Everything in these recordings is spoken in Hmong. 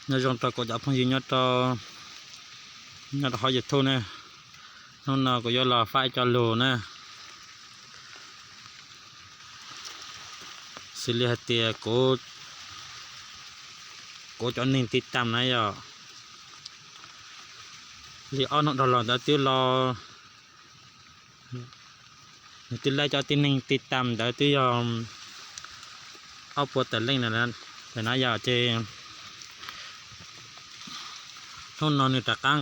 Nyob zoo rau kuv cov phooj ywg nyob rau, nyob rau hauv YouTube na. Hnub no kuv yuav los faj ib co lus na, xws li hais tias kuv, kuv cov neeg tij tam na yog li ob hnub dhau los ntawd twb los, nws twb laib cov tib neeg tij tam ntawd twb yog ob puas tawm leej lawm na yog ces hnub no nws rov qab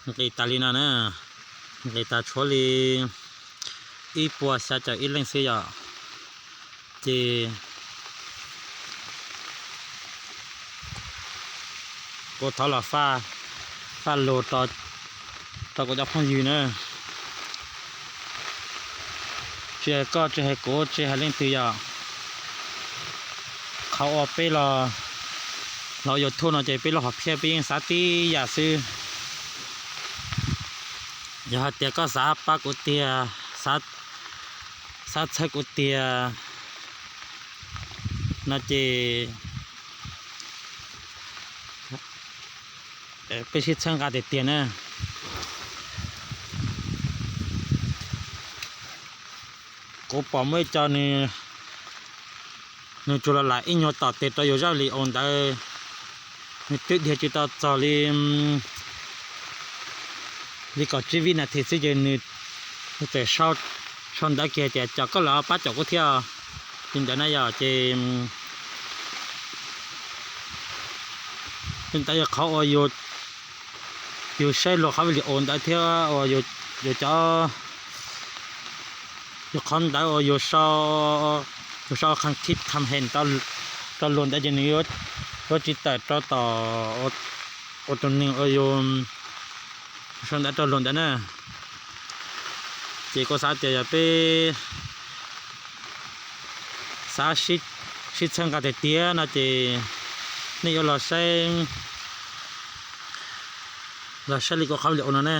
nqis tas li no na, nqis tas tshuav li ib puas xya caum ib leej xwb yom. Ces kuv thov los faj, faj lus rau kuv cov phooj ywg na. Tsis hais koj, tsis hais kuv, tsis hais leej twg yom, qhov uas peb los, los YouTube no ces peb lub hom phiaj peb yeej xav tib yam xwb. Yog hais tias koj xav pab kuv tiag, xav txhawb kuv tiag no ces peb sib txhawb nqa tiag tiag na. Kuv pom muaj ib co nws, nws tsuas los lam ib nyuag tom tes rau yus zaj li aus ntawd, nws twb dhia tsis tau txog li, li kaum tsib vib nas this xwb ces nws txawm sau ntawv kiag tias, Cov koj los pab caum kuv thiab. Li ntawd na yog ces li ntawd yog qhov uas yus saib luag qhov video ntawd thiab uas yus cov, yus qhov ntawd uas yus sau, yus sau kham khib kham hees rau luag ntawd ces nws yuav tsis tawm rau tom ua tus neeg uas yus sau ntawd rau luag ntawd na. Ces kuv xav tias yog peb xav sib txhawb nqa tiag tiag no ces nej yuav los saib, los saib li kuv qhov video no ne.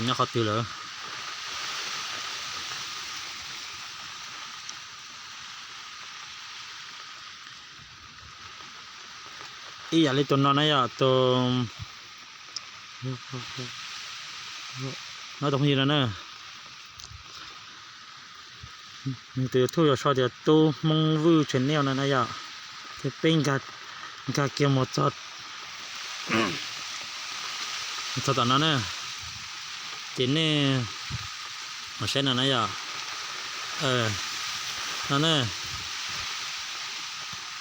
Nyob qhov twg lawm? Ib yam li tus no na yog tus, no tus phooj ywg no na, nws tus YouTube yog sau tias Tub Hmoob Vwj Channel no na yom. Ces peb nkag kiag mus txog tom no na, ces nej mus saib no na yom. No na,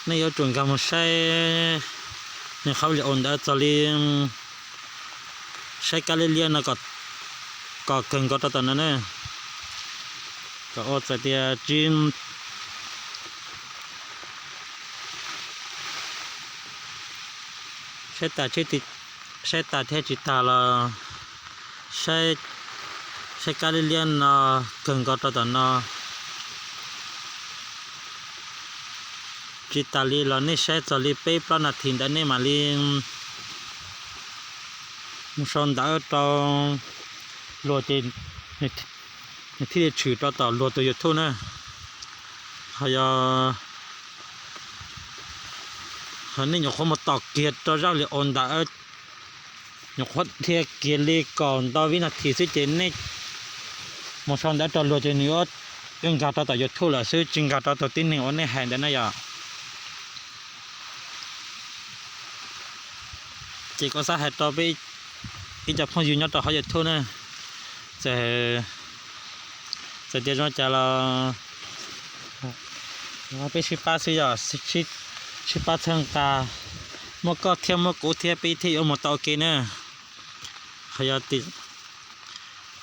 nej yuav tsum nkag mus saib nws qhov video ntawd txog li saib kab liab liab no kom kawg nkaus rau tom no na. Kom ua txawm tias tsis saib tas, saib tas thiab tsis tas los saib kab liab liab no kawg nkaus rau tom no. Tsis tas li los nej saib txog li peb plaub nas this ntawd nej mam li mus sau ntawv rau luag ces nws thiaj li tshwm rau tom luag tus YouTube na. Ho yog, ho nej nyuam qhuav mus tom kiag rau zaj li aus ntawd, nyuam qhuav dhia kiag li kaum ntau vib nas this xwb ces nej mus sau ntawv rau luag ces nws yuav nkag rau tom YouTube lawm xwb, tsis nkag rau tus tib neeg uas nej hais ntawd na yom. Ces kuv xav hais rau peb ib co phooj ywg nyob rau hauv YouTube na, txawm, txawm tias zoo cas los peb sib pab xwb yom, sib pab txhawb nqa, muaj koj thiab muaj kuv thiab peb thiaj yuav mus tau ua ke na. Qhov yog tias,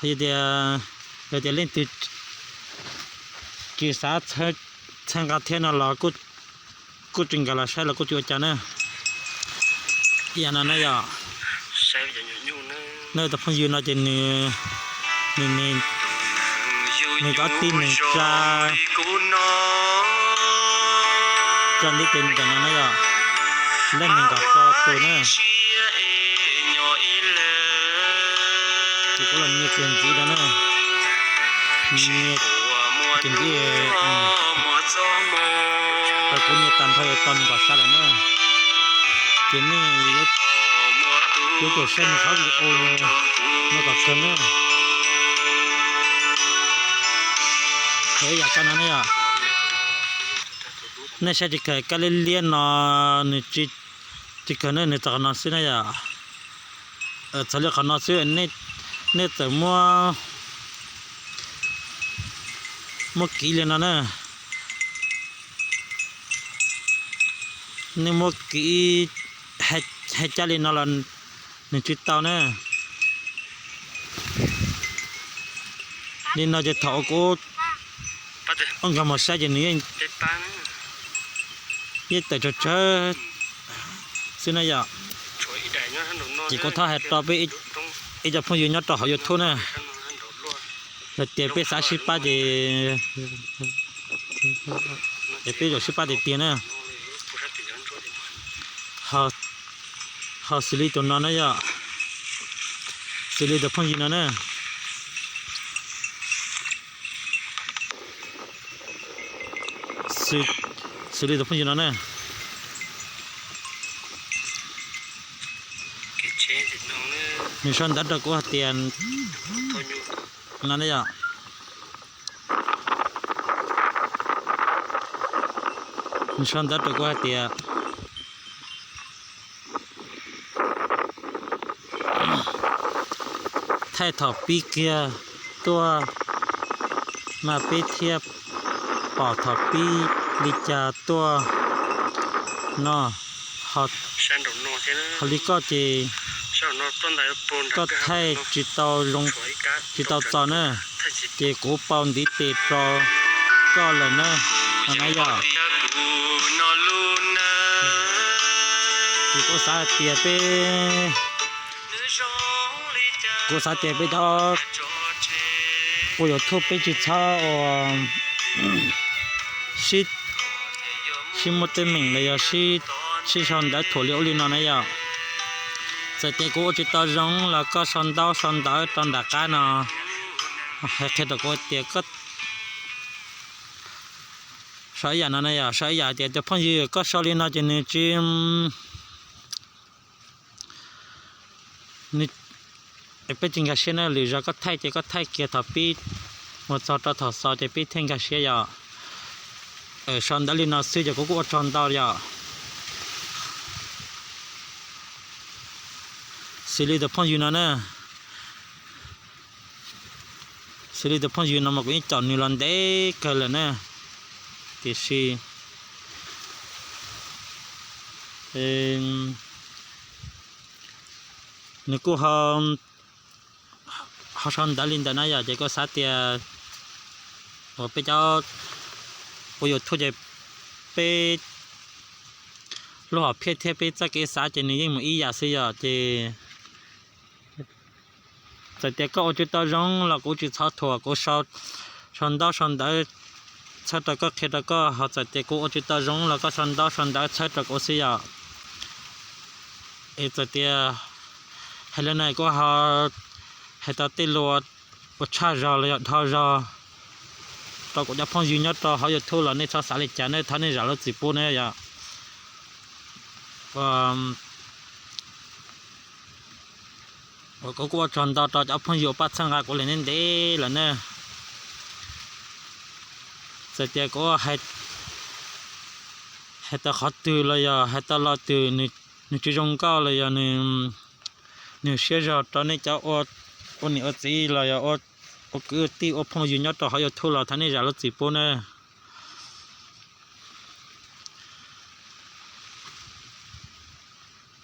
yog tias leej twg tsis xav txhawb nqa thiab no los kuj tsis nkag los saib los kuj tsis ua cas na. Ib yam no na yom, nej tus phooj ywg no ces nws, nws, nws, nws cov tib neeg tsa, tsa ntiv tes ntawm no na yom, leej neeg nkaum rau tus na. Ces kuv los nias kiag ntxiv rau na, nias Ces ntsib kuv nias tag nrho yuav tau nws kom sab lawm na. Ces nej yuav tsum saib nws qhov video no kom kawg na. Yam kab no ne yom, nej saib tsis kawg kab liab liab no, nws tsis kawg ne, nws txog qhov no xwb na yom. Txog li qhov no xwb, nej txawm muab, muab kiv li no na. Nej muab kiv hais cab li no los nws tsis tau na. Li no ces thaum kuv ua nkag mus saib ces nws yeej tawm tsawg tsawg xwb na yom. Ces kuv thov hais rau peb ib co phooj ywg nyob rau hauv YouTube na, yog tias peb xav sib pab ces, es peb yuav sib pab tiag tiag na. Ho xws li tus no na yom, xws li tus phooj ywg no na, xws li tus phooj ywg no na, nws sau ntawv rau kuv hais tias no na yom, nws sau ntawv rau kuv hais tias thaij thaum pib kiag tuaj mas peb thiaj pom thaum pib li cas tuaj no. Ho li koj ces koj thaij tsis tau zoo, tsis tau txaus na, ces kuv pau ntiv tes rau koj lawm na. Ces kuv xav hais tias peb, kuv xav tias peb cov ua YouTube peb tsis txhob ua sib muaj teeb meem los yog sib sau ntawv thuam li ub li no na yom. Txawm tias kuv ua tsis tau zoo los koj sau ntaub sau ntawv rau nram qab no, hais qhia rau kuv tias koj sau ib yam no na yom, sau ib yam tias tus phooj ywg koj sau li no ces nws tsis, peb tsis nkag siab na, lwm zaus koj thaij ces koj thaij kiag thaum pib mus txog rau thaum xaus ces peb thiaj nkag siab yom. Sau ntawv li no xwb ces kuv kuj ua tsaug ntau yom. Xws li tus phooj ywg no na, xws li tus phooj ywg no mas kuv yeej caum nws los ntev kawg lawm na, tiam sis nws kuj ho sau ntawv li ntawm no yom, ces kuv xav tias uas peb cov ua YouTube ces peb lub hom phiaj thiab peb txoj kev xav ces nws yeej mus ib yam xwb yom. Ces txawm tias koj ua tsis tau zoo los kuv tsis txhob thuam, kuv sau ntaub sau ntawv txhawb rau koj, qhia rau koj, ho txawm tias kuv ua tsis tau zoo los koj sau ntaub sau ntawv txhawb rau kuv xwb yom. Es txawm tias hais li no kuv ho hais tau tej lus ua tshaj zog los yog dhau zog rau kuv cov phooj ywg nyob rau hauv YouTube los nej txhob xav li cas, nej thov nej zam lub txim pub na yom. Kuv kuj ua tsaug ntau rau cov phooj ywg uas pab txhawb nqa kuv li ntev ntev lawm na. Txawm tias kuv hais tau qhov twg los yog hais tau lo twg nws tsis zoo nkauj los yog nws siab zog rau nej cov ua niam ua txiv los yog ua kwv tij ua phooj ywg nyob rau hauv YouTube los thov nej zam lub txim pub na.